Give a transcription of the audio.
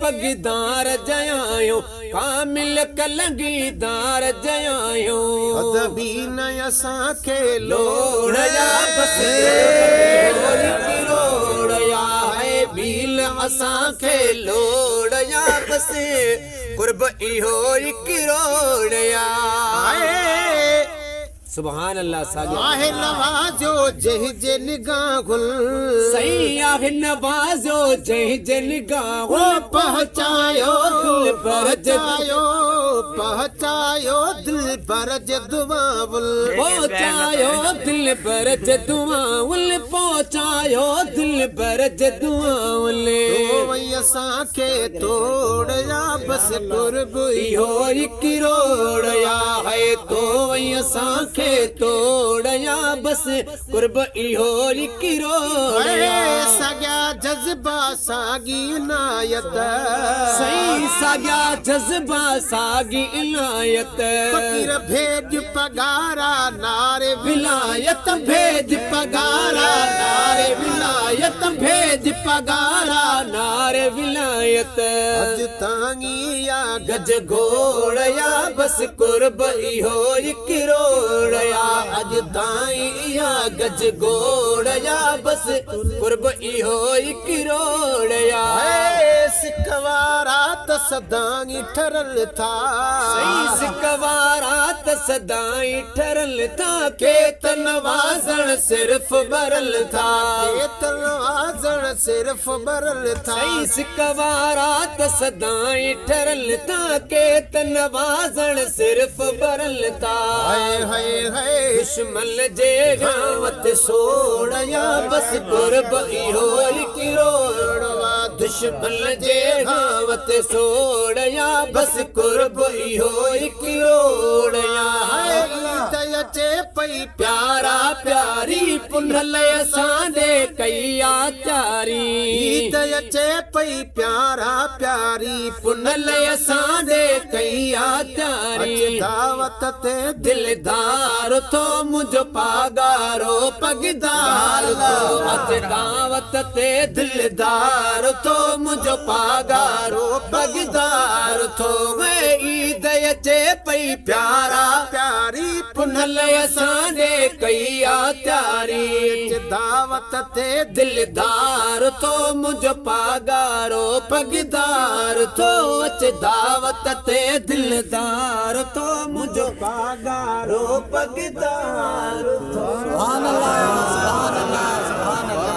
پڳدار جيان آهيون، ڪامل ڪلنگيدار جيان آهيون. ادبي نه اسان کي لوڙ يا بس قرب اهو ئي ڪروڙ يا هي ٻيل اسان کي لوڙ يا بس قرب اهو ئي ڪروڙ يا. سبحان الله ساڳيو. آهي نوازيو جنهن جي نگاهن. سائين آهي نوازيو جنهن جي نگاهن. پهچايو دلبر جي پهچايو دلبر جي دعائن. پهچايو دلبر جي دعائن پهچايو دلبر جي دعائن. تو وئين اسان کي توڙ يا بس قرب اهو ئي ڪروڙ يا هي تو وئين اسان کي توڙ يا بس قرب اهو ئي ڪروڙ يا. ساڳيا جذبا ساڳي عنايت. سائين ساڳيا جذبا ساڳي عنايت. فقير ڀيڄ پڳارا نعري ولايت ڀيڄ پڳارا نعري ولايت ڀيڄ پڳارا نعري ولايت. اڄ تائين يا گج گوڙ يا بس قرب اهو ئي ڪروڙ يا اڄ تائين اها گج گوڙ يا بس قرب اهو ئي ڪروڙ يا. هي سڪ وارا ته سدائين ٺرن ٿا. سائين سڪ وارا ته سدائين ٺرن ٿا. ڪي ته نوازڻ صرف ٻرن ٿا. ڪي ته نوازڻ صرف ٻرن ٿا. سائين سڪ وارا ته سدائين ٺرن ٿا. ڪي ته نوازڻ صرف ٻرن ٿا. High high high. دشمن جي گانوت سوڙ يا بس قرب اهو ئي ڪروڙ وا. دشمن جي گانوت سوڙ يا بس قرب اهو ئي ڪروڙ يا. عيد اچي پئي پيارا پياري پنهل اسان ڏي ڪئي آ تياري. عيد اچي پئي پيارا پياري پنهل اسان ڏي ڪئي آ تياري. اچ دعوت تي دلدار ٿو منهنجو پاڳارو پڳدار ٿو. اچ دعوت تي دلدار ٿو منهنجو پاڳارو پڳدار ٿو. عيد اچي پئي پيارا پياري پنهل اسان ڏي ڪئي آ تياري. اچ دعوت تي دلدار ٿو منهنجو پاڳارو پڳدار ٿو. اچ دعوت تي دلدار ٿو منهنجو پاڳارو پڳدار ٿو. سبحان الله سبحان الله سبحان الله.